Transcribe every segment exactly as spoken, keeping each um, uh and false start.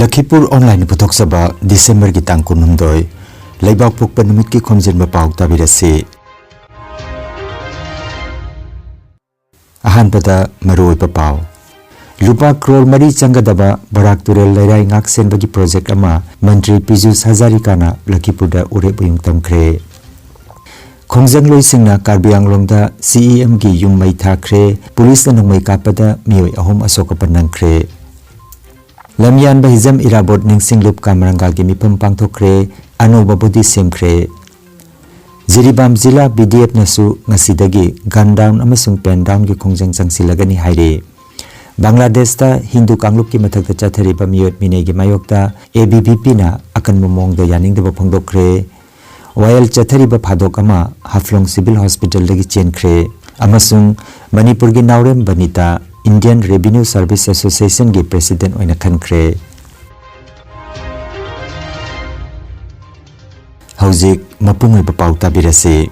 ꯂꯈꯤꯄꯨꯔ ꯑꯣꯟꯂꯥꯏꯟꯅ ꯄꯨꯊꯣꯛꯆꯕ ꯗꯤꯁꯦꯝꯕꯔꯒꯤ ꯇꯥꯡ ꯀꯨꯟꯍꯨꯝꯗꯣꯏ, ꯂꯩꯕꯥꯛꯄꯣꯛꯄ ꯅꯨꯃꯤꯠꯀꯤ ꯈꯣꯝꯖꯤꯟꯕ ꯄꯥꯎ ꯇꯥꯕꯤꯔꯁꯤ꯫ ꯑꯍꯥꯟꯕꯗ ꯃꯔꯨꯑꯣꯏꯕ ꯄꯥꯎ꯫ ꯂꯨꯄꯥ ꯀ꯭ꯔꯣꯔ ꯃꯔꯤ ꯆꯪꯒꯗꯕ ꯕꯔꯥꯛ ꯇꯨꯔꯦꯜ ꯂꯩꯔꯥꯏ ꯉꯥꯛ ꯁꯦꯟꯕꯒꯤ ꯄ꯭ꯔꯣꯖꯦꯛ ꯑꯃ ꯃꯟꯇ꯭ꯔꯤ ꯄꯤꯖꯨꯁ ꯍꯖꯥꯔꯤꯀꯥꯅ ꯂꯈꯤꯄꯨꯔꯗ ꯎꯔꯦꯞ ꯎꯌꯨꯡ ꯇꯝꯈ꯭ꯔꯦ꯫ ꯈꯣꯡꯖꯪꯂꯣꯏꯁꯤꯡꯅ ꯀꯥꯔꯕꯤ ꯑꯪꯂꯣꯡꯗ ꯁꯤ ꯏ ꯑꯦꯝꯒꯤ ꯌꯨꯝ ꯃꯩ ꯊꯥꯈ꯭ꯔꯦ꯫ ꯄꯨꯂꯤꯁꯅ ꯅꯣꯡꯃꯩ ꯀꯥꯞꯄꯗ ꯃꯤꯑꯣꯏ ꯑꯍꯨꯝ ꯑꯁꯣꯛ ꯑꯄꯟ ꯅꯪꯈ꯭ꯔꯦ꯫ ꯂꯝꯌꯥꯟꯕ ꯍꯤꯖꯝ ꯏꯔꯥꯕꯣꯠ ꯅꯤꯡꯁꯤꯡꯂꯨꯞ ꯀꯥꯃꯔꯪꯒꯥꯒꯤ ꯃꯤꯐꯝ ꯄꯥꯡꯊꯣꯛꯈ꯭ꯔꯦ꯫ ꯑꯅꯧꯕ ꯕꯣꯗꯤ ꯁꯦꯝꯈ꯭ꯔꯦ꯫ ꯖꯤꯔꯤꯕꯥꯝ ꯖꯤꯂꯥ ꯕꯤ ꯗꯤ ꯑꯦꯐꯅꯁꯨ ꯉꯁꯤꯗꯒꯤ ꯒꯟ ꯗꯥꯎꯟ ꯑꯃꯁꯨꯡ ꯄꯦꯟ ꯗꯥꯎꯟꯒꯤ ꯈꯣꯡꯖꯪ ꯆꯪꯁꯤꯜꯂꯒꯅꯤ ꯍꯥꯏꯔꯤ꯫ ꯕꯪꯒ꯭ꯂꯥꯗꯦꯁꯇ ꯍꯤꯟꯗꯨ ꯀꯥꯡꯂꯨꯞꯀꯤ ꯃꯊꯛꯇ ꯆꯠꯊꯔꯤꯕ ꯃꯤꯑꯣꯠ ꯃꯤꯅꯩꯒꯤ ꯃꯥꯌꯣꯛꯇ ꯑꯦ ꯕꯤ ꯚꯤ ꯄꯤꯅ ꯑꯀꯟꯕ ꯃꯑꯣꯡꯗ ꯌꯥꯅꯤꯡꯗꯕ ꯐꯣꯡꯗꯣꯛꯈ꯭ꯔꯦ꯫ ꯋꯥꯌꯦꯜ ꯆꯠꯊꯔꯤꯕ ꯐꯥꯗꯣꯛ ꯑꯃ ꯍꯥꯐꯂꯣꯡ ꯁꯤꯚꯤꯜ ꯍꯣꯁꯄꯤꯇꯥꯜꯗꯒꯤ ꯆꯦꯟꯈ꯭ꯔꯦ ꯑꯃꯁꯨꯡ ꯃꯅꯤꯄꯨꯔꯒꯤ ꯅꯥꯎꯔꯦꯝ Banita Indian Revenue Service Association ꯒꯤ ꯄ꯭ꯔꯦꯁꯤꯗꯦꯟꯠ ꯑꯣꯏꯅ ꯈꯟꯈ꯭ꯔꯦ꯫ ꯍꯧꯖꯤꯛ ꯃꯄꯨꯡ ꯑꯣꯏꯕ ꯄꯥꯎ ꯇꯥꯕꯤꯔꯁꯤ꯫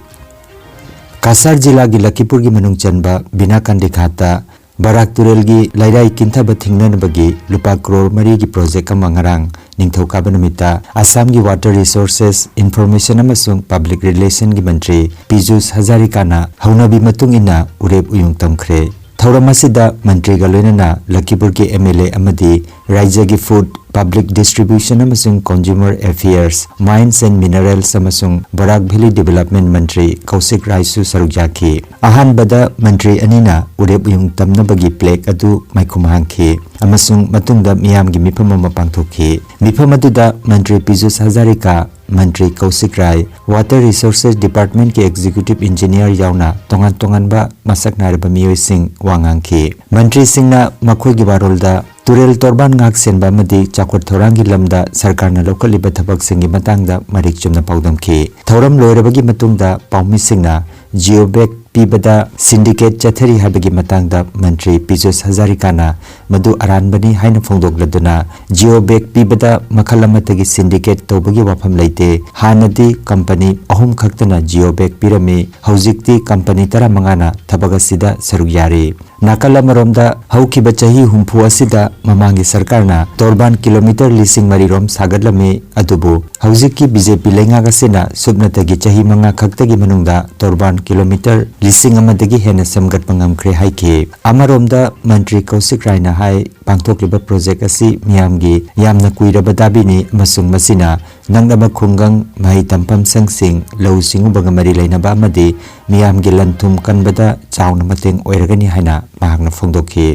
ꯀꯁꯥꯔ ꯖꯤꯂꯥꯒꯤ ꯂꯈꯤꯄꯨꯔꯒꯤ ꯃꯅꯨꯡ ꯆꯟꯕ ꯕꯤꯅꯥꯀꯥꯟꯗꯤ ꯘꯥꯠꯇ ꯕꯔꯥꯛ ꯇꯨꯔꯦꯜꯒꯤ ꯂꯩꯔꯥꯏ ꯀꯤꯟꯊꯕ ꯊꯤꯡꯅꯅꯕꯒꯤ ꯂꯨꯄꯥ ꯀ꯭ꯔꯣꯔ ꯃꯔꯤꯒꯤ ꯄ꯭ꯔꯣꯖꯦꯛ ꯑꯃ ꯉꯔꯥꯡ ꯅꯤꯡꯊꯧꯀꯥꯕ ꯅꯨꯃꯤꯠꯇ ꯑꯁꯥꯝꯒꯤ Water Resources, Information ꯑꯃꯁꯨꯡ Public Relation ꯒꯤ ꯃꯟꯇ꯭ꯔꯤ ꯄꯤꯖꯨꯁ ꯍꯖꯥꯔꯤꯀꯥꯅ ꯍꯧꯅꯕꯤ ꯃꯇꯨꯡ ꯏꯟꯅ ꯎꯔꯦꯞ ꯎꯌꯨꯡ ꯇꯝꯈ꯭ꯔꯦ꯫ ꯊꯧꯔꯝ ꯑꯁꯤꯗ ꯃꯟꯇ꯭ꯔꯤꯒ ꯂꯣꯏꯅꯅ ꯂꯈꯤꯄꯨꯔꯒꯤ ꯑꯦꯝ ꯑꯦꯜ ꯑꯦ ꯑꯃꯗꯤ ꯔꯥꯏꯖ꯭ꯌꯒꯤ Food, Public Distribution ꯑꯃꯁꯨꯡ Consumer Affairs, Mines and Minerals ꯑꯃꯁꯨꯡ ꯕꯔꯥꯛ ꯚꯦꯂꯤ ꯗꯤꯕꯦꯂꯞꯃꯦꯟꯠ ꯃꯟꯇ꯭ꯔꯤ ꯀꯧꯁꯤꯛ ꯔꯥꯏꯁꯨ ꯁꯔꯨꯛ ꯌꯥꯈꯤ꯫ ꯑꯍꯥꯟꯕꯗ ꯃꯟꯇ꯭ꯔꯤ ꯑꯅꯤꯅ ꯎꯔꯦꯞ ꯎꯌꯨꯡ ꯇꯝꯅꯕꯒꯤ ꯄ꯭ꯂꯦꯛ ꯑꯗꯨ ꯃꯥꯏꯈꯨꯝ ꯍꯥꯡꯈꯤ ꯑꯃꯁꯨꯡ ꯃꯇꯨꯡꯗ ꯃꯤꯌꯥꯝꯒꯤ ꯃꯤꯐꯝ ꯑꯃ ꯄꯥꯡꯊꯣꯛꯈꯤ꯫ ꯃꯤꯐꯝ ꯑꯗꯨꯗ ꯃꯟꯇ꯭ꯔꯤ ꯄꯤꯖꯨꯁ ꯍꯖꯥꯔꯤꯀꯥ, ꯃꯟꯇ꯭ꯔꯤ ꯀꯧꯁꯤꯛ ꯔꯥꯏ, Water Resources Department ꯀꯤ Executive Engineer ꯌꯥꯎꯅ ꯇꯣꯉꯥꯟ ꯇꯣꯉꯥꯟꯕ ꯃꯁꯛ ꯅꯥꯏꯔꯕ ꯃꯤꯑꯣꯏꯁꯤꯡ ꯋꯥ ꯉꯥꯡꯈꯤ꯫ ꯃꯟꯇ꯭ꯔꯤꯁꯤꯡꯅ ꯃꯈꯣꯏꯒꯤ ꯋꯥꯔꯣꯜꯗ ꯇꯨꯔꯦꯜ ꯇꯣꯔꯕꯥꯟ ꯉꯥꯛ ꯁꯦꯟꯕ ꯑꯃꯗꯤ ꯆꯥꯎꯈꯠ ꯊꯧꯔꯥꯡꯒꯤ ꯂꯝꯗ ꯁꯔꯀꯥꯔꯅ ꯂꯧꯈꯠꯂꯤꯕ ꯊꯕꯛꯁꯤꯡꯒꯤ ꯃꯇꯥꯡꯗ ꯃꯔꯤꯛ ꯆꯨꯝꯅ ꯄꯥꯎꯗꯝꯈꯤ꯫ ꯊꯧꯔꯝ ꯂꯣꯏꯔꯕꯒꯤ ꯃꯇꯨꯡꯗ ꯄꯥꯎꯃꯤꯁꯤꯡꯅ ꯖꯤꯑꯣ ꯕꯦꯒ ꯄꯤꯕꯗ ꯁꯤꯟꯗꯤꯀꯦꯠ ꯆꯠꯊꯔꯤ ꯍꯥꯏꯕꯒꯤ ꯃꯇꯥꯡꯗ ꯃꯟꯇ꯭ꯔꯤ ꯄꯤꯖꯨꯁ ꯍꯖꯥꯔꯤꯀꯥꯅ ꯃꯗꯨ ꯑꯔꯥꯟꯕꯅꯤ ꯍꯥꯏꯅ ꯐꯣꯡꯗꯣꯛꯂꯗꯨꯅ, ꯖꯤꯑꯣ ꯕꯦꯒ ꯄꯤꯕꯗ ꯃꯈꯜ ꯑꯃꯠꯇꯒꯤ ꯁꯤꯟꯗꯤꯀꯦꯠ ꯇꯧꯕꯒꯤ ꯋꯥꯐꯝ ꯂꯩꯇꯦ꯫ ꯍꯥꯟꯅꯗꯤ ꯀꯝꯄꯅꯤ ꯑꯍꯨꯝ ꯈꯛꯇꯅ ꯖꯤꯑꯣ ꯕꯦꯒ ꯄꯤꯔꯝꯃꯤ, ꯍꯧꯖꯤꯛꯇꯤ ꯀꯝꯄꯅꯤ ꯇꯔꯥꯃꯉꯥꯅ ꯊꯕꯛ ꯑꯁꯤꯗ ꯁꯔꯨꯛ ꯌꯥꯔꯤ꯫ ꯅꯥꯀꯜ ꯑꯃꯔꯣꯝꯗ, ꯍꯧꯈꯤꯕ ꯆꯍꯤ ꯍꯨꯝꯐꯨ ꯑꯁꯤꯗ ꯃꯃꯥꯡꯒꯤ ꯁꯔꯀꯥꯔꯅ ꯇꯣꯔꯕꯥꯟ ꯀꯤꯂꯣꯃꯤꯇꯔ ꯂꯤꯁꯤꯡ ꯃꯔꯤꯔꯣꯝ ꯁꯥꯒꯠꯂꯝꯃꯤ, ꯑꯗꯨꯕꯨ ꯍꯧꯖꯤꯛꯀꯤ ꯕꯤ ꯖꯦ ꯄꯤ ꯂꯩꯉꯥꯛ ꯑꯁꯤꯅ ꯁꯨꯞꯅꯇꯒꯤ ꯆꯍꯤ ꯃꯉꯥ ꯈꯛꯇꯒꯤ ꯃꯅꯨꯡꯗ ꯇꯣꯔꯕꯥꯟ ꯀꯤꯂꯣꯃꯤꯇꯔ ꯂꯤꯁꯤꯡ ꯑꯃꯗꯒꯤ ꯍꯦꯟꯅ ꯁꯦꯝꯒꯠꯄ ꯉꯝꯈ꯭ꯔꯦ ꯍꯥꯏꯈꯤ꯫ ꯑꯃꯔꯣꯝꯗ, ꯃꯟꯇ꯭ꯔꯤ ꯀꯧꯁꯤꯛ ꯔꯥꯏꯅ ꯍꯥꯏ, ꯄꯥꯡꯊꯣꯛꯂꯤꯕ ꯄ꯭ꯔꯣꯖꯦꯛ ꯑꯁꯤ ꯃꯤꯌꯥꯝꯒꯤ ꯌꯥꯝꯅ ꯀꯨꯏꯔꯕ ꯗꯥꯕꯤꯅꯤ ꯑꯃꯁꯨꯡ ꯃꯁꯤꯅ ꯅꯛꯅꯕ ꯈꯨꯡꯒꯪ, ꯃꯍꯩ ꯇꯝꯐꯝ ꯁꯪꯁꯤꯡ, ꯂꯧꯎ ꯁꯤꯡꯎꯕꯒ ꯃꯔꯤ ꯂꯩꯅꯕ ꯑꯃꯗꯤ ꯃꯤꯌꯥꯝꯒꯤ ꯂꯟ ꯊꯨꯝ ꯀꯟꯕꯗ ꯆꯥꯎꯅ ꯃꯇꯦꯡ ꯑꯣꯏꯔꯒꯅꯤ ꯍꯥꯏꯅ ꯃꯍꯥꯛꯅ ꯐꯣꯡꯗꯣꯛꯈꯤ꯫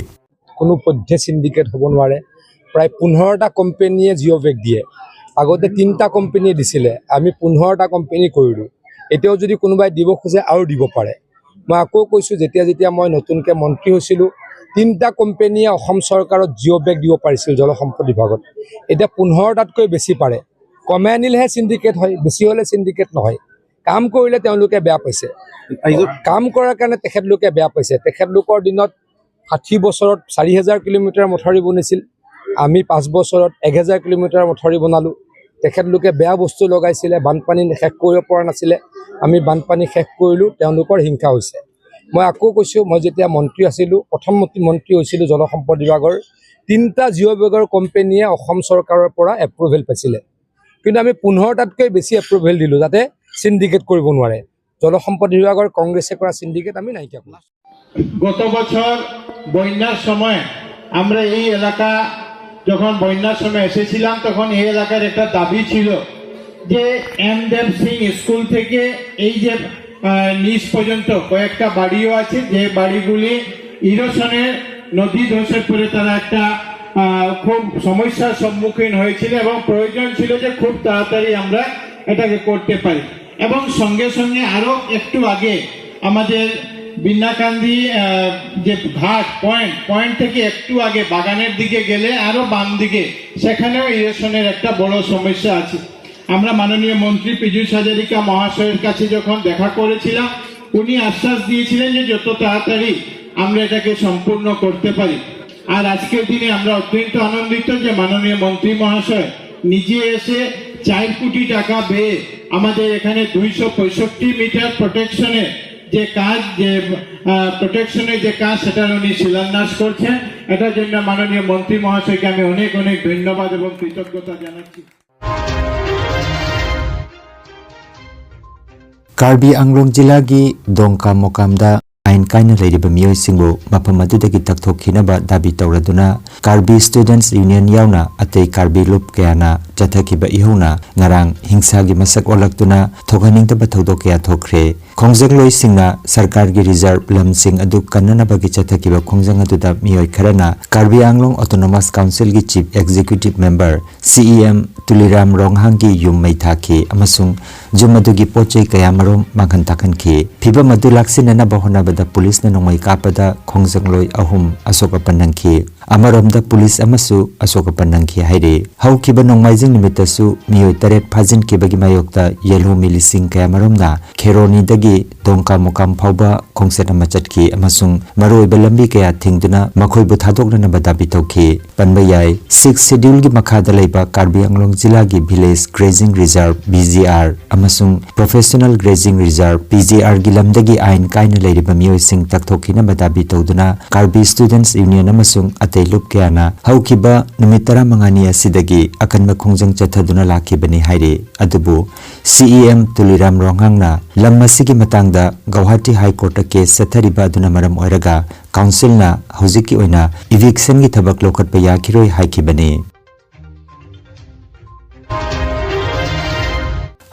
কোনো পধ্যে চিণ্ডিকেট হ'ব নোৱাৰে। প্ৰায় পোন্ধৰটা কোম্পেনীয়ে জিঅ' বেগ দিয়ে। আগতে তিনিটা কোম্পেনীয়ে দিছিলে, আমি পোন্ধৰটা কোম্পেনী কৰিলোঁ। এতিয়াও যদি কোনোবাই দিব খোজে আৰু দিব পাৰে। মই আকৌ কৈছোঁ, যেতিয়া যেতিয়া মই নতুনকৈ মন্ত্ৰী হৈছিলোঁ, তিনিটা কোম্পেনীয়ে অসম চৰকাৰত জিঅ' বেগ দিব পাৰিছিল জলসম্পদ বিভাগত। এতিয়া পোন্ধৰটাতকৈ বেছি পাৰে। কমাই আনিলেহে চিণ্ডিকেট হয়, বেছি হ'লে চিণ্ডিকেট নহয়। কাম কৰিলে তেওঁলোকে বেয়া পাইছে। কাম কৰাৰ কাৰণে তেখেতলোকে বেয়া পাইছে। তেখেতলোকৰ দিনত ষাঠি বছৰত চাৰি হাজাৰ কিলোমিটাৰ মথাউৰি বনিছিল, আমি পাঁচ বছৰত এক হাজাৰ কিলোমিটাৰ মথাউৰি বনালোঁ। তেখেতলোকে বেয়া বস্তু লগাইছিলে, বানপানী শেষ কৰিব পৰা নাছিলে, আমি বানপানী শেষ কৰিলোঁ, তেওঁলোকৰ হিংসা হৈছে। মই আকৌ কৈছোঁ, মই যেতিয়া মন্ত্ৰী আছিলোঁ, প্ৰথম মন্ত্ৰী মন্ত্ৰী হৈছিলোঁ জলসম্পদ বিভাগৰ, তিনিটা জিঅ' বেগৰ কোম্পেনীয়ে অসম চৰকাৰৰ পৰা এপ্ৰুভেল পাইছিলে, কিন্তু আমি পোন্ধৰটাতকৈ বেছি এপ্ৰুভেল দিলোঁ যাতে চিণ্ডিকেট কৰিব নোৱাৰে। জলসম্পদ বিভাগৰ কংগ্ৰেছে কৰা চিণ্ডিকেট আমি নাইকিয়া কৰিছোঁ। গত বছর বন্যার সময় আমরা এই এলাকা যখন বন্যার সময় এসেছিলাম, তখন এই এলাকার একটা দাবি ছিল যে এম দেব সিং স্কুল থেকে এই যে আহ, নিচ পর্যন্ত কয়েকটা বাড়িও আছে, যে বাড়িগুলি ইরোশনের নদী ধসের পরে তারা একটা আহ, খুব সমস্যার সম্মুখীন হয়েছিল এবং প্রয়োজন ছিল যে খুব তাড়াতাড়ি আমরা এটাকে করতে পারি। এবং সঙ্গে সঙ্গে আরো একটু আগে আমাদের বিন্নাকান্দি আহ, যে ঘাট পয়েন্ট পয়েন্ট থেকে একটু আগে বাগানের দিকে গেলে আরো বাম দিকে, সেখানেও ইরোশনের একটা বড় সমস্যা আছে। আমরা মাননীয় মন্ত্রী পীযুষ হাজারিকা মহাশয়ের কাছে যখন দেখা করেছিলাম, উনি আশ্বাস দিয়েছিলেন যে যত তাড়াতাড়ি আমরা এটাকে সম্পূর্ণ করতে পারি। আর আজকের দিনে আমরা অত্যন্ত আনন্দিত যে মাননীয় মন্ত্রী মহাশয় নিজে এসে চার কোটি টাকা ব্যয়ে আমাদের এখানে দুইশো পঁয়ষট্টি মিটার প্রোটেকশনে যে কাজ, যে প্রোটেকশনের যে কাজ, সেটার উনি শিলান্যাস করছেন। এটার জন্য মাননীয় মন্ত্রী মহাশয়কে আমি অনেক অনেক ধন্যবাদ এবং কৃতজ্ঞতা জানাচ্ছি। ꯀꯥꯔꯕꯤ ꯑꯪꯂꯣꯡ ꯖꯤꯂꯥꯒꯤ ꯗꯣꯡꯀꯥ ꯃꯣꯀꯥꯝꯗ ꯑꯥꯏꯟ ꯀꯥꯏꯅ ꯂꯩꯔꯤꯕ ꯃꯤꯑꯣꯏꯁꯤꯡꯕꯨ ꯃꯐꯝ ꯑꯗꯨꯗꯒꯤ ꯇꯛꯊꯣꯛꯈꯤꯅꯕ ꯗꯥꯕꯤ ꯇꯧꯔꯗꯨꯅ ꯀꯥꯔꯕꯤ ꯁ꯭ꯇꯨꯗꯦꯟꯠꯁ ꯌꯨꯅꯤꯌꯟ ꯌꯥꯎꯅ ꯑꯇꯩ ꯀꯥꯔꯕꯤ ꯂꯨꯞ ꯀꯌꯥꯅ ꯆꯠꯊꯈꯤꯕ ꯏꯍꯧꯅ ꯉꯔꯥꯡ ꯍꯤꯡꯁꯥꯒꯤ ꯃꯁꯛ ꯑꯣꯜꯂꯛꯇꯨꯅ ꯊꯣꯛꯍꯟꯅꯤꯡꯗꯕ ꯊꯧꯗꯣꯛ ꯀꯌꯥ ꯊꯣꯛꯈ꯭ꯔꯦ꯫ ꯈꯣꯡꯖꯪꯂꯣꯏꯁꯤꯡꯅ ꯁꯔꯀꯥꯔꯒꯤ ꯔꯤꯖꯔꯚ ꯂꯝꯁꯤꯡ ꯑꯗꯨ ꯀꯟꯅꯅꯕꯒꯤ ꯆꯠꯊꯈꯤꯕ ꯈꯣꯡꯖꯪ ꯑꯗꯨꯗ ꯃꯤꯑꯣꯏ ꯈꯔꯅ ꯀꯥꯔꯕꯤ ꯑꯥꯡꯂꯣꯡ ꯑꯣꯇꯣꯅꯣꯃꯁ ꯀꯥꯎꯟꯁꯤꯜꯒꯤ ꯆꯤꯐ ꯑꯦꯛꯖꯤꯀ꯭ꯌꯨꯇꯤꯚ ꯃꯦꯝꯕꯔ, ꯁꯤ ꯏ ꯑꯦꯝ ꯇꯨꯂꯤꯔꯥꯝ ꯔꯣꯡꯍꯥꯡꯒꯤ ꯌꯨꯝ ꯃꯩ ꯊꯥꯈꯤ ꯑꯃꯁꯨꯡ ꯌꯨꯝ ꯑꯗꯨꯒꯤ ꯄꯣꯠ ꯆꯩ ꯀꯌꯥꯃꯔꯨꯝ ꯃꯥꯡꯍꯟ ꯇꯥꯛꯍꯟꯈꯤ꯫ ꯐꯤꯚꯝ ꯑꯗꯨ ꯂꯥꯛꯁꯤꯟꯅꯅꯕ ꯍꯣꯠꯅꯕꯗ ꯄꯨꯂꯤꯁꯅ ꯅꯣꯡꯃꯩ ꯀꯥꯞꯄꯗ ꯈꯣꯡꯖꯪꯂꯣꯏ ꯑꯍꯨꯝ ꯑꯁꯣꯛ ꯑꯄꯟ ꯅꯪꯈꯤ꯫ ꯑꯃꯔꯣꯝꯗ ꯄꯨꯂꯤꯁ ꯑꯃꯁꯨ ꯑꯁꯣꯛ ꯑꯄꯟ ꯅꯪꯈꯤ ꯍꯥꯏꯔꯤ꯫ ꯍꯧꯈꯤꯕ ꯅꯣꯡꯃꯥꯏꯖꯤꯡ ꯅꯨꯃꯤꯠꯇꯁꯨ ꯃꯤꯑꯣꯏ ꯇꯔꯦꯠ ꯐꯥꯖꯤꯟꯈꯤꯕꯒꯤ ꯃꯥꯌꯣꯛꯇ ꯌꯦꯜꯍꯣꯃꯤ ꯂꯤꯁꯤꯡ ꯀꯌꯥꯃꯔꯨꯝꯅ ꯈꯦꯔꯣꯅꯤꯗꯒꯤ ꯗꯣꯡꯀꯥ ꯃꯣꯀꯥꯝ ꯐꯥꯎꯕ ꯈꯣꯡꯆꯠ ꯑꯃ ꯆꯠꯈꯤ ꯑꯃꯁꯨꯡ ꯃꯔꯨꯑꯣꯏꯕ ꯂꯝꯕꯤ ꯀꯌꯥ ꯊꯤꯡꯗꯨꯅ ꯃꯈꯣꯏꯕꯨ ꯊꯥꯗꯣꯛꯅꯅꯕ ꯗꯥꯕꯤ ꯇꯧꯈꯤ꯫ ꯄꯟꯕ ꯌꯥꯏ, ꯁꯤꯛꯁ ꯁꯦꯗ꯭ꯌꯨꯜꯒꯤ ꯃꯈꯥꯗ ꯂꯩꯕ ꯀꯥꯔꯕꯤ ꯑꯪꯂꯣꯡ ꯖꯤꯂꯥꯒꯤ village grazing reserve, V G R, ꯑꯃꯁꯨꯡ professional grazing reserve, P G ꯑꯥꯔꯒꯤ ꯂꯝꯗꯒꯤ ꯑꯥꯏꯟ ꯀꯥꯏꯅ ꯂꯩꯔꯤꯕ ꯃꯤꯑꯣꯏꯁꯤꯡ ꯇꯛꯊꯣꯛꯈꯤꯅꯕ ꯗꯥꯕꯤ ꯇꯧꯗꯨꯅ ꯀꯥꯔꯕꯤ ꯁ꯭ꯇꯨꯗꯦꯟꯠꯁ ꯌꯨꯅꯤꯌꯟ ꯑꯃꯁꯨꯡ ꯑꯇꯩ ꯂꯨꯞ ꯀꯌꯥꯅ ꯍꯧꯈꯤꯕ ꯅꯨꯃꯤꯠ ꯇꯔꯥꯃꯉꯥꯅꯤ ꯑꯁꯤꯗꯒꯤ ꯑꯀꯟꯕ ꯈꯣꯡꯖꯪ ꯆꯠꯊꯗꯨꯅ ꯂꯥꯛꯈꯤꯕꯅꯤ ꯍꯥꯏꯔꯤ꯫ ꯑꯗꯨꯕꯨ ꯁꯤ ꯏ ꯑꯦꯝ ꯇꯨꯂꯤꯔꯥꯝ ꯔꯣꯡꯍꯥꯡꯅ ꯂꯝ ꯑꯁꯤꯒꯤ ꯃꯇꯥꯡꯗ ꯒꯧꯍꯥꯇꯤ ꯍꯥꯏ ꯀꯣꯔꯠꯇ ꯀꯦꯁ ꯆꯠꯊꯔꯤꯕ ꯑꯗꯨꯅ ꯃꯔꯝ ꯑꯣꯏꯔꯒ ꯀꯥꯎꯟꯁꯤꯜꯅ ꯍꯧꯖꯤꯛꯀꯤ ꯑꯣꯏꯅ ꯏꯚꯤꯛꯁꯟꯒꯤ ꯊꯕꯛ ꯂꯧꯈꯠꯄ ꯌꯥꯈꯤꯔꯣꯏ ꯍꯥꯏꯈꯤꯕꯅꯤ꯫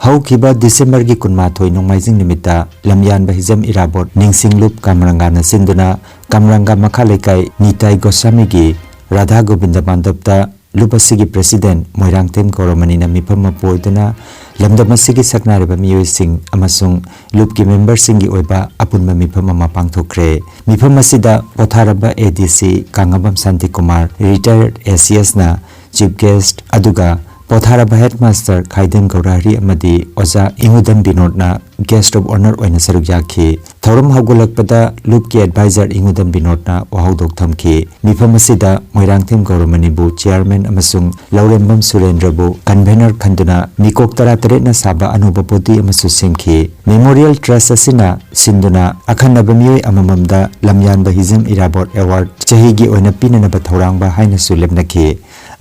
ꯍꯧꯈꯤꯕ ꯗꯤꯁꯦꯝꯕꯔꯒꯤ ꯀꯨꯟꯃꯥꯊꯣꯏ ꯅꯣꯡꯃꯥꯏꯖꯤꯡ ꯅꯨꯃꯤꯠꯇ ꯂꯝꯌꯥꯟꯕ ꯍꯤꯖꯝ ꯏꯔꯥꯕꯣꯠ ꯅꯤꯡꯁꯤꯡ ꯂꯨꯞ ꯀꯥꯃꯔꯪꯒꯥꯅ ꯁꯤꯟꯗꯨꯅ ꯀꯥꯃꯔꯪꯒꯥ ꯃꯈꯥ ꯂꯩꯀꯥꯏ ꯅꯤꯇꯥꯏ ꯒꯣꯁꯥꯃꯤꯒꯤ ꯔꯥꯙꯥ ꯒꯣꯕꯤꯟꯗ ꯃꯥꯟꯗꯞꯇ ꯂꯨꯞ ꯑꯁꯤꯒꯤ ꯄ꯭ꯔꯦꯁꯤꯗꯦꯟꯠ ꯃꯣꯏꯔꯥꯡꯊꯦꯝ ꯒꯧꯔꯃꯅꯤꯅ ꯃꯤꯐꯝ ꯑꯃ ꯄꯣꯏꯗꯨꯅ ꯂꯝꯗꯝ ꯑꯁꯤꯒꯤ ꯁꯛꯅꯥꯏꯔꯕ ꯃꯤꯑꯣꯏꯁꯤꯡ ꯑꯃꯁꯨꯡ ꯂꯨꯞꯀꯤ ꯃꯦꯝꯕꯔꯁꯤꯡꯒꯤ ꯑꯣꯏꯕ ꯑꯄꯨꯟꯕ ꯃꯤꯐꯝ ꯑꯃ ꯄꯥꯡꯊꯣꯛꯈ꯭ꯔꯦ꯫ ꯃꯤꯐꯝ ꯑꯁꯤꯗ ꯄꯣꯊꯥꯔꯕ ꯑꯦ ꯗꯤ ꯁꯤ ꯀꯥꯉꯕꯝ ꯁꯥꯟꯇꯤꯀꯨꯃꯥꯔ, ꯔꯤꯇꯥꯌꯔꯗ ꯑꯦ ꯁꯤ ꯑꯦꯁꯅ ꯆꯤꯐ ꯒꯦꯁ꯭ꯠ, ꯑꯗꯨꯒ ꯄꯣꯊꯥꯔꯕ headmaster ꯈꯥꯏꯗꯦꯝ ꯒꯧꯔꯍꯔꯤ ꯑꯃꯗꯤ ꯑꯣꯖꯥ ꯏꯉꯨꯗꯝ ꯕꯤꯅꯣꯗꯅ guest of honour ꯑꯣꯏꯅ ꯁꯔꯨꯛ ꯌꯥꯈꯤ꯫ ꯊꯧꯔꯝ ꯍꯧꯒꯠꯂꯛꯄꯗ ꯂꯨꯞꯀꯤ advisor ꯏꯉꯨꯗꯝ ꯕꯤꯅꯣꯗꯅ ꯋꯥꯍꯧꯗꯣꯛ ꯊꯝꯈꯤ꯫ ꯃꯤꯐꯝ ꯑꯁꯤꯗ ꯃꯣꯏꯔꯥꯡꯊꯦꯝ ꯒꯧꯔꯃꯅꯤꯕꯨ chairman ꯑꯃꯁꯨꯡ ꯂꯧꯔꯦꯝꯕꯝ ꯁꯨꯔꯦꯟꯗ꯭ꯔꯕꯨ convener ꯈꯟꯗꯨꯅ ꯃꯤꯀꯣꯛ ꯇꯔꯥꯇꯔꯦꯠꯅ ꯁꯥꯕ ꯑꯅꯧꯕ body ꯑꯃꯁꯨ ꯁꯦꯝꯈꯤ꯫ Memorial Trust ꯑꯁꯤꯅ ꯁꯤꯟꯗꯨꯅ ꯑꯈꯟꯅꯕ ꯃꯤꯑꯣꯏ ꯑꯃꯃꯝꯗ ꯂꯝꯌꯥꯟꯕ ꯍꯤꯖꯝ ꯏꯔꯥꯕꯣꯠ award ꯆꯍꯤꯒꯤ ꯑꯣꯏꯅ ꯄꯤꯅꯅꯕ ꯊꯧꯔꯥꯡꯕ ꯍꯥꯏꯅꯁꯨ ꯂꯦꯞꯅꯈꯤ꯫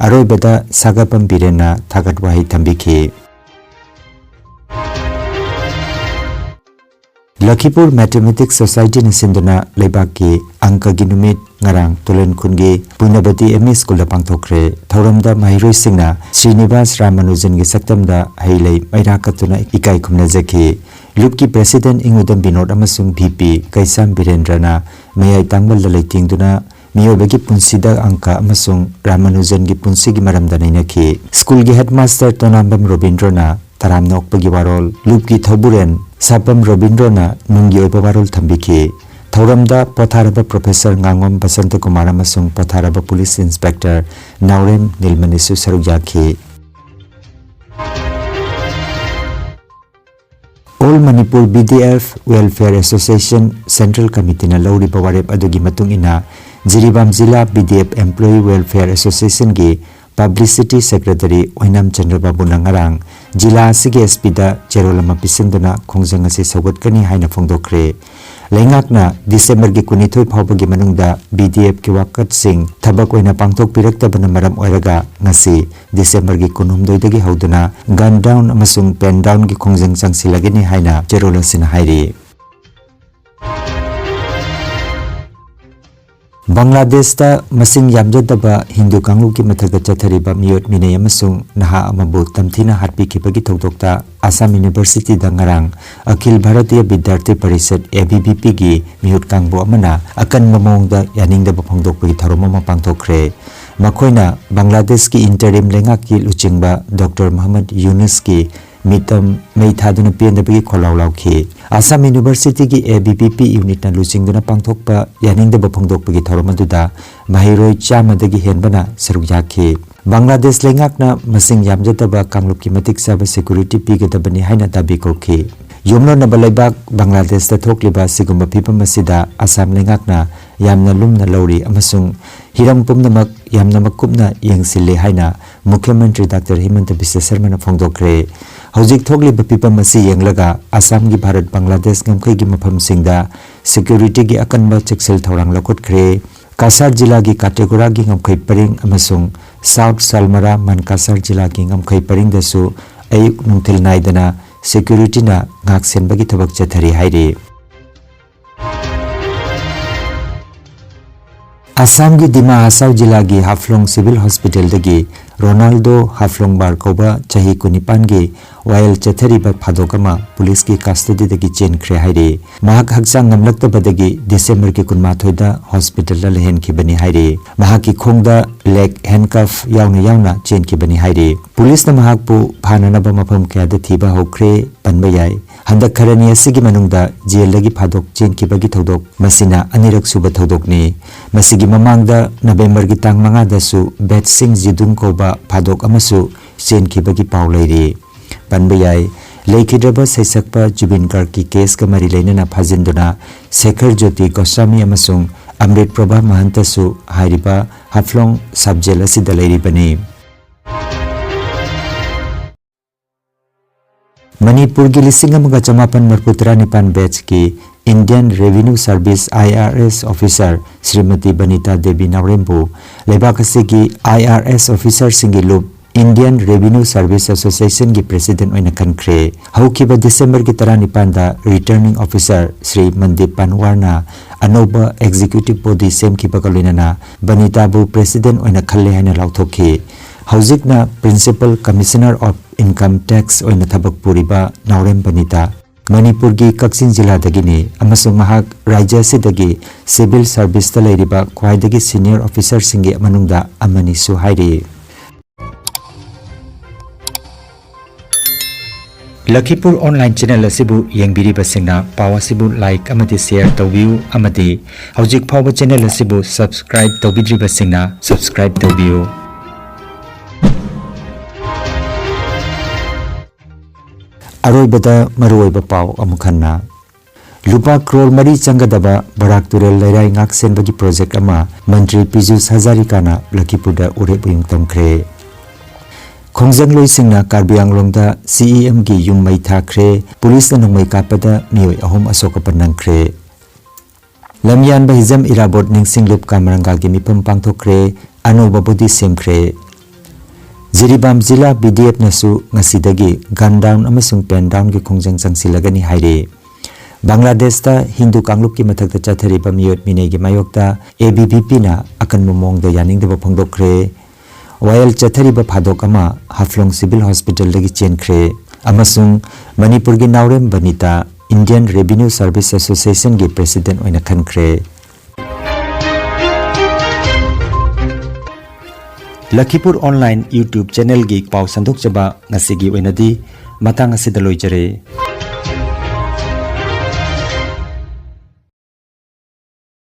ꯑꯔꯣꯏꯕꯗ ꯁꯥꯒꯥꯄꯝ ꯕꯤꯔꯦꯟꯅ ꯊꯥꯒꯠ ꯋꯥꯍꯩ ꯊꯝꯕꯤꯈꯤ꯫ ꯂꯈꯤꯄꯨꯔ Mathematics Societyꯅ ꯁꯤꯟꯗꯨꯅ ꯂꯩꯕꯥꯛꯀꯤ ꯑꯪꯀꯒꯤ ꯅꯨꯃꯤꯠ ꯉꯔꯥꯡ ꯇꯨꯂꯟ ꯈꯨꯟꯒꯤ ꯄꯨꯏꯅꯕꯇꯤ M E schoolꯗ ꯄꯥꯡꯊꯣꯛꯈ꯭ꯔꯦ꯫ ꯊꯧꯔꯝꯗ ꯃꯍꯩꯔꯣꯏꯁꯤꯡꯅ ꯁ꯭ꯔꯤꯅꯤꯕꯥꯁ ꯔꯥꯃꯥꯅꯨꯖꯟꯒꯤ ꯁꯛꯇꯝꯗ ꯍꯩ ꯂꯩ ꯃꯩꯔꯥ ꯀꯠꯇꯨꯅ ꯏꯀꯥꯏ ꯈꯨꯝꯅꯖꯈꯤ꯫ ꯂꯨꯞꯀꯤ president ꯏꯉꯨꯗꯝ ꯕꯤꯅꯣꯗ ꯑꯃꯁꯨꯡ V P ꯀꯩꯁꯥꯝ ꯕꯤꯔꯦꯟꯗ꯭ꯔꯅ ꯃꯌꯥꯏ ꯇꯥꯡꯃꯜꯗ ꯂꯩꯇꯦꯡꯗꯨꯅ ꯃꯤꯑꯣꯏꯕꯒꯤ ꯄꯨꯟꯁꯤꯗ ꯑꯪꯀ ꯑꯃꯁꯨꯡ ꯔꯥꯃꯥꯅꯨꯖꯟꯒꯤ ꯄꯨꯟꯁꯤꯒꯤ ꯃꯔꯝꯗ ꯅꯩꯅꯈꯤ꯫ Schoolꯒꯤ headmaster ꯇꯣꯅꯥꯝꯕꯝ ꯔꯣꯕꯤꯟꯗ꯭ꯔꯣꯅ ꯇꯔꯥꯝꯅ ꯑꯣꯛꯄꯒꯤ ꯋꯥꯔꯣꯜ, ꯂꯨꯞꯀꯤ ꯊꯧꯕꯨꯔꯦꯟ ꯁꯥꯄꯝ ꯔꯣꯕꯤꯟꯗ꯭ꯔꯣꯅ ꯅꯨꯡꯒꯤ ꯑꯣꯏꯕ ꯋꯥꯔꯣꯜ ꯊꯝꯕꯤꯈꯤ꯫ ꯊꯧꯔꯝꯗ ꯄꯣꯊꯥꯔꯕ professor ꯉꯥꯉꯣꯝ ꯕꯁꯟꯇ ꯀꯨꯃꯥꯔ ꯑꯃꯁꯨꯡ ꯄꯣꯊꯥꯔꯕ police inspector ꯅꯥꯎꯔꯦꯝ ꯅꯤꯜꯃꯅꯤꯁꯨ ꯁꯔꯨꯛ ꯌꯥꯈꯤ꯫ All Manipur B D F Welfare Association Central Committeeꯅ ꯂꯧꯔꯤꯕ ꯋꯥꯔꯦꯞ ꯑꯗꯨꯒꯤ ꯃꯇꯨꯡ ꯏꯟꯅ, ꯖꯤꯔꯤꯕꯥꯝ ꯖꯤꯂꯥ B D F Employee Welfare Associationꯒꯤ Publicity Secretary ꯑꯣꯏꯅꯥꯝ ꯆꯟꯗ꯭ꯔꯕꯥꯕꯨꯅ ꯉꯔꯥꯡ ꯖꯤꯂꯥ ꯑꯁꯤꯒꯤ S Pꯗ ꯆꯦꯔꯣꯜ ꯑꯃ ꯄꯤꯁꯤꯟꯗꯨꯅ ꯈꯣꯡꯖꯪ ꯑꯁꯤ ꯁꯧꯒꯠꯀꯅꯤ ꯍꯥꯏꯅ ꯐꯣꯡꯗꯣꯛꯈ꯭ꯔꯦ꯫ ꯂꯩꯉꯥꯛꯅ Decemberꯒꯤ ꯀꯨꯟꯅꯤꯊꯣꯏ ꯐꯥꯎꯕꯒꯤ ꯃꯅꯨꯡꯗ B D Fꯀꯤ ꯋꯥꯀꯠꯁꯤꯡ ꯊꯕꯛ ꯑꯣꯏꯅ ꯄꯥꯡꯊꯣꯛꯄꯤꯔꯛꯇꯕꯅ ꯃꯔꯝ ꯑꯣꯏꯔꯒ ꯉꯁꯤ Decemberꯒꯤ ꯀꯨꯟꯍꯨꯝꯗꯣꯏꯗꯒꯤ ꯍꯧꯗꯨꯅ gun down ꯑꯃꯁꯨꯡ pen downꯒꯤ ꯈꯣꯡꯖꯪ ꯆꯪꯁꯤꯜꯂꯒꯅꯤ ꯍꯥꯏꯅ ꯆꯦꯔꯣꯜ ꯑꯁꯤꯅ ꯍꯥꯏꯔꯤ꯫ ꯕꯪꯒ꯭ꯂꯥꯗꯦꯁꯇ ꯃꯁꯤꯡ ꯌꯥꯝꯖꯗꯕ ꯍꯤꯟꯗꯨ ꯀꯥꯡꯂꯨꯞꯀꯤ ꯃꯊꯛꯇ ꯆꯠꯊꯔꯤꯕ ꯃꯤꯑꯣꯠ ꯃꯤꯅꯩ ꯑꯃꯁꯨꯡ ꯅꯍꯥ ꯑꯃꯕꯨ ꯇꯝꯊꯤꯅ ꯍꯥꯠꯄꯤꯈꯤꯕꯒꯤ ꯊꯧꯗꯣꯛꯇ ꯑꯁꯥꯝ Universityꯗ ꯉꯔꯥꯡ ꯑꯈꯤꯜ Bharatiya ꯕꯤꯗ꯭ꯌꯥꯔꯊꯤ parishad, A B V Pꯒꯤ ꯃꯤꯍꯨꯠ ꯀꯥꯡꯕꯨ ꯑꯃꯅ ꯑꯀꯟꯕ ꯃꯑꯣꯡꯗ ꯌꯥꯅꯤꯡꯗꯕ ꯐꯣꯡꯗꯣꯛꯄꯒꯤ ꯊꯧꯔꯝ ꯑꯃ ꯄꯥꯡꯊꯣꯛꯈ꯭ꯔꯦ꯫ ꯃꯈꯣꯏꯅ ꯕꯪꯒ꯭ꯂꯥꯗꯦꯁꯀꯤ interim ꯂꯩꯉꯥꯛꯀꯤ ꯂꯨꯆꯤꯡꯕ Doctor ꯃꯨꯍꯝꯃꯗ ꯌꯨꯅꯨꯁꯀꯤ ꯃꯤꯇꯝ ꯃꯩ ꯊꯥꯗꯨꯅ ꯄꯦꯟꯗꯕꯒꯤ ꯈꯣꯜꯂꯥꯎ ꯂꯥꯎꯈꯤ꯫ ꯑꯁꯥꯝ ꯌꯨꯅꯤꯚꯔꯁꯤꯇꯤꯒꯤ ꯑꯦ ꯕꯤ ꯚꯤ ꯄꯤ ꯌꯨꯅꯤꯠꯅ ꯂꯨꯆꯤꯡꯗꯨꯅ ꯄꯥꯡꯊꯣꯛꯄ ꯌꯥꯅꯤꯡꯗꯕ ꯐꯣꯡꯗꯣꯛꯄꯒꯤ ꯊꯧꯔꯝ ꯑꯗꯨꯗ ꯃꯍꯩꯔꯣꯏ ꯆꯥꯝꯃꯗꯒꯤ ꯍꯦꯟꯕꯅ ꯁꯔꯨꯛ ꯌꯥꯈꯤ꯫ ꯕꯪꯒ꯭ꯂꯥꯗꯦꯁ ꯂꯩꯉꯥꯛꯅ ꯃꯁꯤꯡ ꯌꯥꯝꯖꯗꯕ ꯀꯥꯡꯂꯨꯞꯀꯤ ꯃꯇꯤꯛ ꯆꯥꯕ ꯁꯦꯀ꯭ꯌꯨꯔꯤꯇꯤ ꯄꯤꯒꯗꯕꯅꯤ ꯍꯥꯏꯅ ꯗꯥꯕꯤ ꯀꯧꯈꯤ꯫ ꯌꯨꯝꯂꯣꯟꯅꯕ ꯂꯩꯕꯥꯛ ꯕꯪꯒ꯭ꯂꯥꯗꯦꯁꯇ ꯊꯣꯛꯂꯤꯕ ꯑꯁꯤꯒꯨꯝꯕ ꯐꯤꯚꯝ ꯑꯁꯤꯗ ꯑꯁꯥꯝ ꯂꯩꯉꯥꯛꯅ ꯌꯥꯝꯅ ꯂꯨꯝꯅ ꯂꯧꯔꯤ ꯑꯃꯁꯨꯡ ꯍꯤꯔꯝ ꯄꯨꯝꯅꯃꯛ ꯌꯥꯝꯅ ꯃꯀꯨꯞꯅ ꯌꯦꯡꯁꯤꯜꯂꯤ ꯍꯥꯏꯅ ꯃꯨꯈ꯭ꯌ ꯃꯟꯇ꯭ꯔꯤ ꯗꯥꯛꯇꯔ ꯍꯤꯃꯟꯇ ꯕꯤꯁ꯭ꯋ ꯁꯔꯃꯅ ꯐꯣꯡꯗꯣꯛꯈ꯭ꯔꯦ꯫ ꯍꯧꯖꯤꯛ ꯊꯣꯛꯂꯤꯕ ꯐꯤꯚꯝ ꯑꯁꯤ ꯌꯦꯡꯂꯒ ꯑꯁꯥꯝꯒꯤ ꯚꯥꯔꯠ ꯕꯪꯒ꯭ꯂꯥꯗꯦꯁ ꯉꯝꯈꯩꯒꯤ ꯃꯐꯝꯁꯤꯡꯗ ꯁꯦꯀ꯭ꯌꯨꯔꯤꯇꯤꯒꯤ ꯑꯀꯟꯕ ꯆꯦꯛꯁꯤꯜ ꯊꯧꯔꯥꯡ ꯂꯧꯈꯠꯈ꯭ꯔꯦ꯫ ꯀꯁꯥꯔ ꯖꯤꯂꯥꯒꯤ ꯀꯥꯇꯦꯒꯣꯔꯥꯒꯤ ꯉꯝꯈꯩ ꯄꯔꯤꯡ ꯑꯃꯁꯨꯡ ꯁꯥꯎꯠ ꯁꯜꯃꯔꯥ ꯃꯟꯀꯥꯁꯥꯔ ꯖꯤꯂꯥꯒꯤ ꯉꯝꯈꯩ ꯄꯔꯤꯡꯗꯁꯨ ꯑꯌꯨꯛ ꯅꯨꯡꯊꯤꯜ ꯅꯥꯏꯗꯅ ꯁꯦꯀ꯭ꯌꯨꯔꯤꯇꯤꯅ ꯉꯥꯛꯁꯦꯟꯕꯒꯤ ꯊꯕꯛ ꯆꯠꯊꯔꯤ ꯍꯥꯏꯔꯤ꯫ ꯑꯁꯥꯝꯒꯤ ꯗꯤꯃꯥ ꯍꯁꯥꯎ ꯖꯤꯂꯥꯒꯤ ꯍꯥꯐꯂꯣꯡ ꯁꯤꯚꯤꯜ ꯍꯣꯁꯄꯤꯇꯥꯜꯗꯒꯤ ꯔꯣꯅꯥꯜꯗꯣ ꯍꯥꯐꯂꯣꯡꯕꯥꯔ ꯀꯧꯕ ꯆꯍꯤ ꯀꯨꯟꯅꯤꯄꯥꯟꯒꯤ ꯋꯥꯌꯦꯜ ꯆꯠꯊꯔꯤꯕ ꯐꯥꯗꯣꯛ ꯑꯃ ꯄꯨꯂꯤꯁꯀꯤ ꯀꯁꯇꯗꯤꯗꯒꯤ ꯆꯦꯟꯈ꯭ꯔꯦ ꯍꯥꯏꯔꯤ꯫ ꯃꯍꯥꯛ ꯍꯛꯆꯥꯡ ꯉꯝꯂꯛꯇꯕꯗꯒꯤ ꯗꯤꯁꯦꯝꯕꯔꯒꯤ ꯀꯨꯟꯃꯥꯊꯣꯏꯗ ꯍꯣꯁꯄꯤꯇꯥꯜꯗ ꯂꯩꯍꯟꯈꯤꯕꯅꯤ ꯍꯥꯏꯔꯤ꯫ ꯃꯍꯥꯛꯀꯤ ꯈꯣꯡꯗ ꯂꯦꯒ ꯍꯦꯟꯀꯐ ꯌꯥꯎꯅ ꯌꯥꯎꯅ ꯆꯦꯟꯈꯤꯕꯅꯤ ꯍꯥꯏꯔꯤ꯫ ꯄꯨꯂꯤꯁꯅ ꯃꯍꯥꯛꯄꯨ ꯐꯥꯅꯅꯕ ꯃꯐꯝ ꯀꯌꯥꯗ ꯊꯤꯕ ꯍꯧꯈ꯭ꯔꯦ ꯄꯟꯕ ꯌꯥꯏ꯫ ꯍꯟꯗꯛ ꯈꯔꯅꯤ ꯑꯁꯤꯒꯤ ꯃꯅꯨꯡꯗ ꯖꯦꯜꯗꯒꯤ ꯐꯥꯗꯣꯛ ꯆꯦꯟꯈꯤꯕꯒꯤ ꯊꯧꯗꯣꯛ ꯃꯁꯤꯅ ꯑꯅꯤꯔꯛ ꯁꯨꯕ ꯊꯧꯗꯣꯛꯅꯤ꯫ ꯃꯁꯤꯒꯤ ꯃꯃꯥꯡꯗ ꯅꯕꯦꯝꯕꯔꯒꯤ ꯇꯥꯡ ꯃꯉꯥꯗꯁꯨ ꯕꯦꯠ ꯁꯤꯡ ꯖꯤꯗꯨꯡ ꯀꯧꯕ ꯐꯥꯗꯣꯛ ꯑꯃꯁꯨ ꯆꯦꯟꯈꯤꯕꯒꯤ ꯄꯥꯎ ꯂꯩꯔꯤ꯫ ꯄꯟꯕ ꯌꯥꯏ, ꯂꯩꯈꯤꯗ꯭ꯔꯕ ꯁꯩꯁꯛꯄ ꯖꯨꯕꯤꯟ ꯒꯥꯔꯒꯀꯤ ꯀꯦꯁꯀ ꯃꯔꯤ ꯂꯩꯅꯅ ꯐꯥꯖꯤꯟꯗꯨꯅ ꯁꯦꯈꯔ ꯖꯣꯇꯤ ꯒꯣꯁ꯭ꯋꯥꯃꯤ ꯑꯃꯁꯨꯡ ꯑꯃ꯭ꯔꯤꯠ ꯄ꯭ꯔꯚꯥ ꯃꯍꯟꯇꯁꯨ ꯍꯥꯏꯔꯤꯕ ꯍꯥꯐꯂꯣꯡ ꯁꯕ ꯖꯦꯜ ꯑꯁꯤꯗ ꯂꯩꯔꯤꯕꯅꯤ꯫ ꯃꯅꯤꯄꯨꯔꯒꯤ ꯂꯤꯁꯤꯡ ꯑꯃꯒ ꯆꯃꯥꯄꯟ ꯃꯔꯤꯐꯨ ꯇꯔꯥꯅꯤꯄꯥꯟ ꯕꯦꯠꯁꯀꯤ Indian Revenue Service I R S officer Shrimati Banita Devi ꯅꯥꯎꯔꯦꯝꯕꯨ ꯂꯩꯕꯥꯛ ꯑꯁꯤꯒꯤ I R S officerꯁꯤꯡꯒꯤ ꯂꯨꯞ Indian Revenue Service Associationꯒꯤ president ꯑꯣꯏꯅ ꯈꯟꯈ꯭ꯔꯦ꯫ ꯍꯧꯈꯤꯕ ꯗꯤꯁꯦꯝꯕꯔꯒꯤ ꯇꯔꯥꯅꯤꯄꯥꯟꯗ returning officer ꯁ꯭ꯔꯤ ꯃꯟꯗꯤꯞ ꯄꯥꯟꯋꯥꯔꯅ ꯑꯅꯧꯕ executive body ꯁꯦꯝꯈꯤꯕꯒ ꯂꯣꯏꯅꯅ ꯕꯅꯤꯇꯥꯕꯨ president ꯑꯣꯏꯅ ꯈꯜꯂꯦ ꯍꯥꯏꯅ ꯂꯥꯎꯊꯣꯛꯈꯤ꯫ ꯍꯧꯖꯤꯛꯅ Principal Commissioner of Income Tax ꯑꯣꯏꯅ ꯊꯕꯛ ꯄꯨꯔꯤꯕ ꯅꯥꯎꯔꯦꯝ ꯕꯅꯤꯇꯥ ꯃꯅꯤꯄꯨꯔꯒꯤ ꯀꯛꯆꯤꯡ ꯖꯤꯂꯥꯗꯒꯤꯅꯤ ꯑꯃꯁꯨꯡ ꯃꯍꯥꯛ ꯔꯥꯖ꯭ꯌ ꯑꯁꯤꯗꯒꯤ civil serviceꯇ ꯂꯩꯔꯤꯕ ꯈ꯭ꯋꯥꯏꯗꯒꯤ senior officerꯁꯤꯡꯒꯤ ꯃꯅꯨꯡꯗ ꯑꯃꯅꯤꯁꯨ ꯍꯥꯏꯔꯤ꯫ ꯂꯈꯤꯄꯨꯔ ꯑꯣꯟꯂꯥꯏꯟ ꯆꯦꯅꯦꯜ ꯑꯁꯤꯕꯨ ꯌꯦꯡꯕꯤꯔꯤꯕꯁꯤꯡꯅ ꯄꯥꯎ ꯑꯁꯤꯕꯨ ꯂꯥꯏꯛ ꯑꯃꯗꯤ ꯁꯦꯌꯔ ꯇꯧꯕꯤꯌꯨ ꯑꯃꯗꯤ ꯍꯧꯖꯤꯛ ꯐꯥꯎꯕ ꯆꯦꯅꯦꯜ ꯑꯁꯤꯕꯨ ꯁꯕꯁꯀ꯭ꯔꯥꯏꯕ ꯇꯧꯕꯤꯗ꯭ꯔꯤꯕꯁꯤꯡꯅ ꯁꯕꯁꯀ꯭ꯔꯥꯏꯕ ꯇꯧꯕꯤꯌꯨ꯫ ꯑꯔꯣꯏꯕꯗ ꯃꯔꯨꯑꯣꯏꯕ ꯄꯥꯎ ꯑꯃꯨꯛ ꯍꯟꯅ꯫ ꯂꯨꯄꯥ ꯀ꯭ꯔꯣꯔ ꯃꯔꯤ ꯆꯪꯒꯗꯕ ꯕꯔꯥꯛ ꯇꯨꯔꯦꯜ ꯂꯩꯔꯥꯏ ꯉꯥꯛ ꯁꯦꯟꯕꯒꯤ ꯄ꯭ꯔꯣꯖꯦꯛ ꯑꯃ ꯃꯟꯇ꯭ꯔꯤ ꯄꯤꯖꯨꯁ ꯍꯖꯥꯔꯤꯀꯥꯅ ꯂꯈꯤꯄꯨꯔꯗ ꯎꯔꯦꯞ ꯎꯌꯨꯡ ꯇꯝꯈ꯭ꯔꯦ꯫ ꯈꯣꯡꯖꯪꯂꯣꯏꯁꯤꯡꯅ ꯀꯥꯔꯕꯤ ꯑꯪꯂꯣꯡꯗ ꯁꯤꯏꯑꯦꯝꯒꯤ ꯌꯨꯝ ꯃꯩ ꯊꯥꯈ꯭ꯔꯦ꯫ ꯄꯨꯂꯤꯁꯅ ꯅꯣꯡꯃꯩ ꯀꯥꯞꯄꯗ ꯃꯤꯑꯣꯏ ꯑꯍꯨꯝ ꯑꯁꯣꯛ ꯑꯄꯟ ꯅꯪꯈ꯭ꯔꯦ꯫ ꯂꯝꯌꯥꯟꯕ ꯍꯤꯖꯝ ꯏꯔꯥꯕꯣꯠ ꯅꯤꯡꯁꯤꯡꯂꯨꯞ ꯀꯥꯃꯔꯪꯒꯥꯒꯤ ꯃꯤꯐꯝ ꯄꯥꯡꯊꯣꯛꯈ꯭ꯔꯦ꯫ ꯑꯅꯧꯕ ꯕꯣꯗꯤ ꯁꯦꯝꯈ꯭ꯔꯦ꯫ ꯖꯤꯔꯤꯕꯥꯝ ꯖꯤꯂꯥ ꯕꯤꯗꯤꯑꯦꯐꯅꯁꯨ ꯉꯁꯤꯗꯒꯤ ꯒꯟ ꯗꯥꯎꯟ ꯑꯃꯁꯨꯡ ꯄꯦꯟ ꯗꯥꯎꯟꯒꯤ ꯈꯣꯡꯖꯪ ꯆꯪꯁꯤꯜꯂꯒꯅꯤ ꯍꯥꯏꯔꯦ꯫ ꯕꯪꯒ꯭ꯂꯥꯗꯦꯁꯇ ꯍꯤꯟꯗꯨ ꯀꯥꯡꯂꯨꯞꯀꯤ ꯃꯊꯛꯇ ꯆꯠꯊꯔꯤꯕ ꯃꯤꯑꯣꯠ ꯃꯤꯅꯩꯒꯤ ꯃꯥꯌꯣꯛꯇ ꯑꯦꯕꯤꯚꯤꯄꯤꯅ ꯑꯀꯟꯕ ꯃꯑꯣꯡꯗ ꯌꯥꯅꯤꯡꯗꯕ ꯐꯣꯡꯗꯣꯛꯈ꯭ꯔꯦ꯫ ꯋꯥꯌꯦꯜ ꯆꯠꯊꯔꯤꯕ ꯐꯥꯗꯣꯛ ꯑꯃ ꯍꯥꯐꯂꯣꯡ ꯁꯤꯚꯤꯜ ꯍꯣꯁꯄꯤꯇꯥꯜꯗꯒꯤ ꯆꯦꯟꯈ꯭ꯔꯦ ꯑꯃꯁꯨꯡ ꯃꯅꯤꯄꯨꯔꯒꯤ ꯅꯥꯎꯔꯦꯝ Banita Indian revenue service ꯑꯦꯁꯣꯁꯤꯌꯦꯁꯟꯒꯤ president ꯑꯣꯏꯅ ꯈꯟꯈ꯭ꯔꯦ꯫ ꯂꯈꯤꯄꯨꯔ ꯑꯣꯟꯂꯥꯏꯟ YouTube ꯆꯦꯅꯦꯜꯒꯤ ꯄꯥꯎ ꯁꯟꯗꯣꯛꯆꯕ ꯉꯁꯤꯒꯤ ꯑꯣꯏꯅꯗꯤ ꯃꯇꯥꯡ ꯑꯁꯤꯗ ꯂꯣꯏꯖꯔꯦ꯫